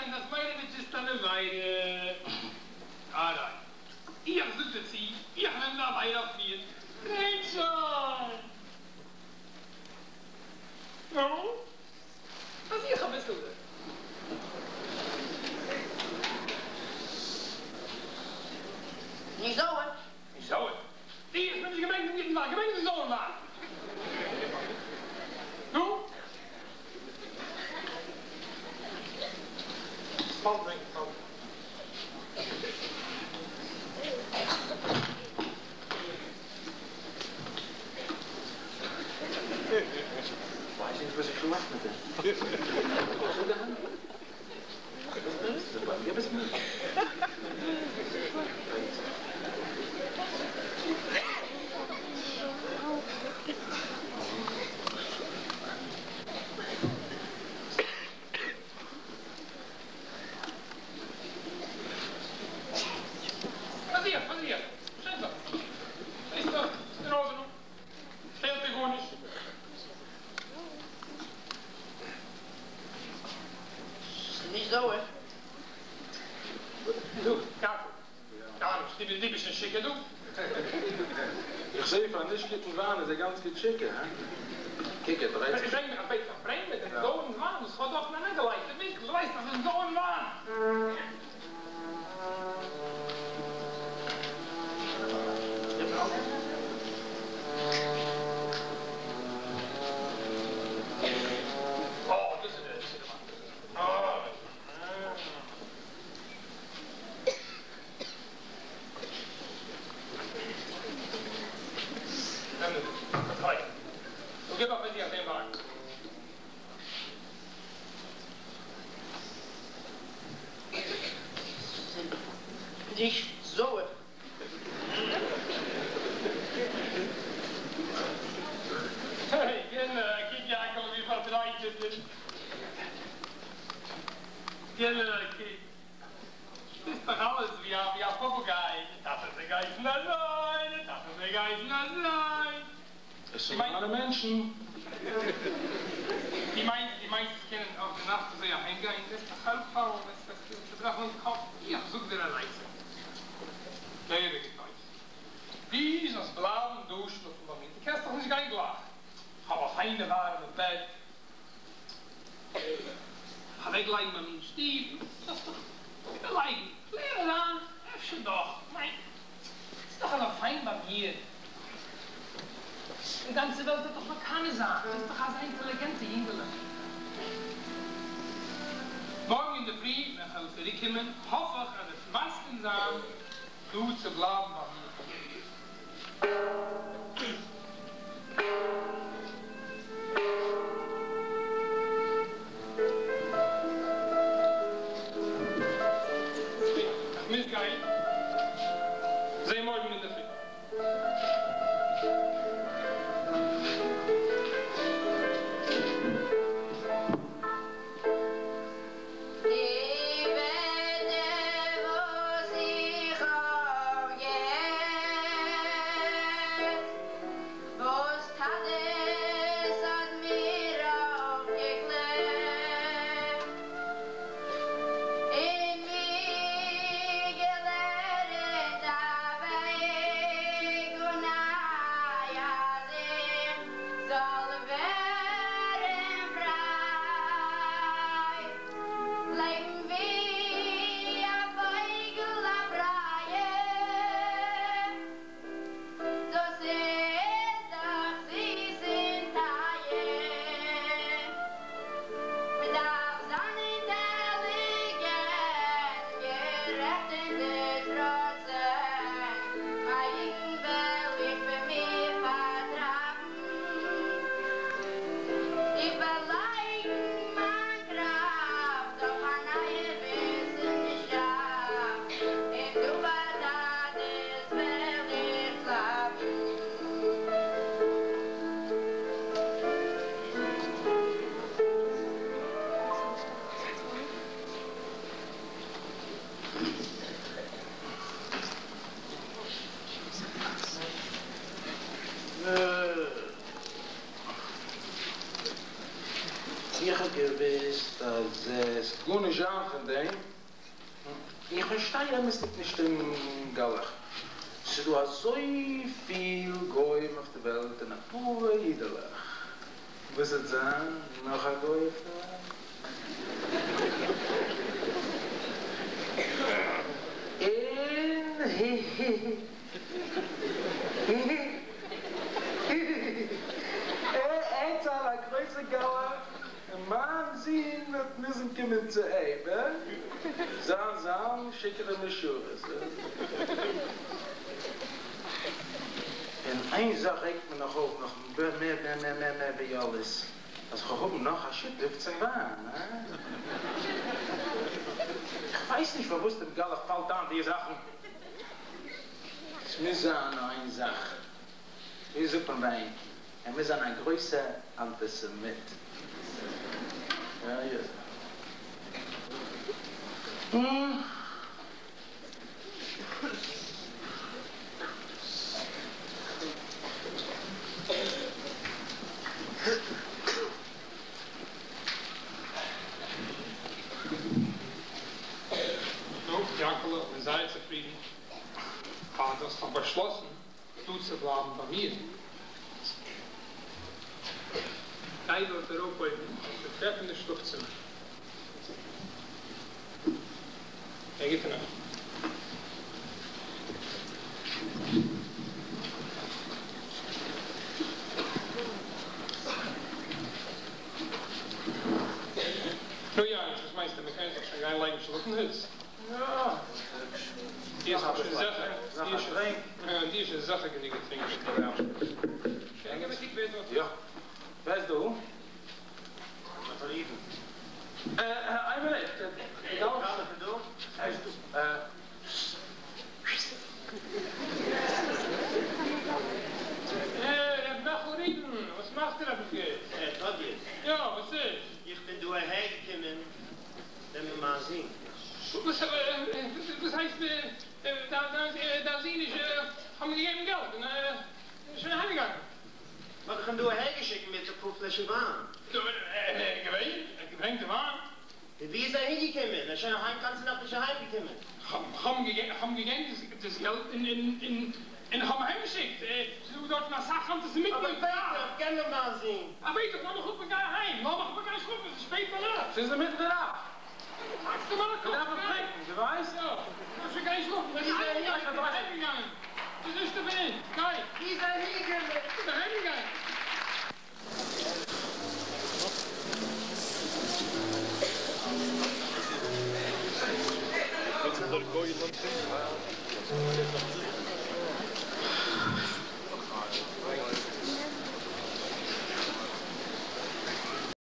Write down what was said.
ניין, דאס מיינען מיר נישט אן עבירה. אריין. איך זאג דיר צו, איך נעם די עבירה אויף מיר. טרינק שוין! נו, פארזוך אביסל. נישט זויער. נישט זויער? איך בין נישט געברענגט דעם גוטן וויין, געברענגט דעם זויערן וויין. נו? סמאל דרינק, סמאל דרינק. ווייס נישט וואס איך געמאכט מיט דעם. גיב עס מיר. פארזוך, פארזוך. שוין דא. איז דא. אין ארדענונג. פעלט דיר גארנישט. נישט זויער. דו, יעקב. גארנישט. דו ביסט שוין שיכור דא? איך זעה פאר נישט גוטן וויין איז ער גאנץ גוט שיכור, הא? קוק ער דרייט זיך. ברענג מיר, איך בעט דיך, ברענג מיר דעם זויערן וויין וואס כ'האב דארטן אוועקגעלייגט אין ווינקל, דו ווייסט דאך דעם זויערן וויין. אה, דאס איז דער ריכטיגער וויין. נעם דאס. נו, גיב א פארזוך דעם וויין. נישט זויער. העי, געלע, קוק יענקל ווי פארדרייט ער איז. געלע, קוק. ביסט דאך אלעס ווי א ווי א פאפוגיי. די טאטע האט געהייסן אזוי, די טאטע האט געהייסן אזוי. עס איז מיינע מענטשן. דו מיינסט דו מיינסט צו קענען אויף די נאכט אזוי אהיים גיין? וועסט דיך אראפפאלן, וועסט וועסט דיר צוברעכן דעם קאפ, איך זאג דיר אן עצה, לערן דיך גוט אויס, דו זאלסט בלייבן דא שלאפן ביי מיר, דו קענסט דאך נישט גיין גלייך, איך האב א פיינע ווארעמע בעט, אוועקלייגן ביי מיר אין שטוב, זאלסט דיך איבערלייגן, קלער אריין, אפשר דאך, כ'מיין, ס'איז דאך אזוי פיין ביי מיר. די גאנצע וועלט וועט דיך מקנא זיין, ביסט דאך אזא אינטעליגענטע יונגעלע. מארגן אינדערפרי ווען כ'וועל צוריק קומען, האף איך אז וועסט מסכים זיין דא צו בלייבן ביי מיר. איך מוז גיין. זעה מארגן אינדערפרי. די ווערטער וואס איך האב געהערט, וואס טאטעס האט מיר אויפגעקלערט, און מיר געלערנט א וועג א נייע אז איך זאל ווערן פריי, לעבן ווי א פייגל א פרייער, דאס איז דאך זיס און טייער. מ'דארף זיין אינטעליגענט, גערעכט הונדערט פראצענט, מיין יוגנט וועל איך פון מיר פארטרייבן, איך וועל לייגן מיין קראפט אויף א נייע וויסנשאפט, און דא ביי טאטעס וועל איך בלייבן. איך האב געוויסט אז אז עס וועט גארנישט זיין פון דעם. איך פארשטיי אמת'דיג נישט דעם גלח. ס'איז דא אזויפיל גוים אויף די וועלט און אפאר אידעלעך. וואס וועט זיין? נאך א גוי אויף די וועלט? און היהיהי היהיהי ער וועט זיין א גרויסע גלח און מיין זון וועט מוזן קומען צו אים, הא? זיין זיין שיכור'ער משרת, הא? און איין זאך רעגט מיר נאך אויף נאך מער מער מער מער מער ווי אלעס, אז כ'וועל האבן נאך א שותף צום וויין, הא? כ'ווייס נישט פארוואס דעם גלח פאלט איין די זאכן. ס'מוז זיין נאר איין זאך, ווי זאגט מען ביי ענק, ער מוז זיין א גרויסע אנטיסעמיט. יא יא. נו, יאנקעלע, איך בין זייער צופרידן אז דו האסט זיך באשלאסן דא צו בלייבן ביי מיר. גיי דארט ארויף אויבן אויף די טרעפ אין די שלאף צימער. א גוטע נאכט. נו יענש, וואס מיינסטו, מען קען זיך שוין גיין לייגן שלאפן היצט? יא, דו האסט שוין זיכער, דו האסט שוין זיכער גענוג געטרינקען. גיי געב א קוק ווער דארט יא, ווער איז דא? איין מינוט, דער גלח איז דא? ער איז דא. אה, ר' מעכל ריוון, וואס מאכט איר עפעס גוטס? אה, טאדיעס. יא, וואס איז? איך בין דא אהער געקומען נעמען מיין זון. וואס וואס הייסט דיין זון איז כ'האב אים געגעבן געלט און ער איז שוין אהיים געגאנגען. מ'האט דאך אים דא אהער געשיקט מיט אפאר פלעשער וויין. נו, ער איז געווען, ער האט געברענגט די וויין. און ווי איז ער אהינגעקומען? ער איז שוין היינט גאנצע נאכט נישט אהיימגעקומען. כ'האב אים געגעבן דאס געלט און און כ'האב אים אהיימגעשיקט. ס'איז דא דארטן אסאך אנטיסעמיטן. אבער בעט איך, געב מיר מיין זון. אה, בעט איך, לאז מיך אפ און גיי אהיים. לאז מיך אפ און גיי שלאפן, עס איז שפעט ביינאכט. ס'איז אינמיטן די נאכט. האקסטו מיר א קאפ, מ'דארף אים טרינקען, דו ווייסט? יא, כ'דארף שוין גיין שלאפן. ווי איז ער אהינגעקומען? ס'איז נישט דער ווינט. גיי. ווי איז ער אהינגעקומען? איז אהיימגעגאנגען.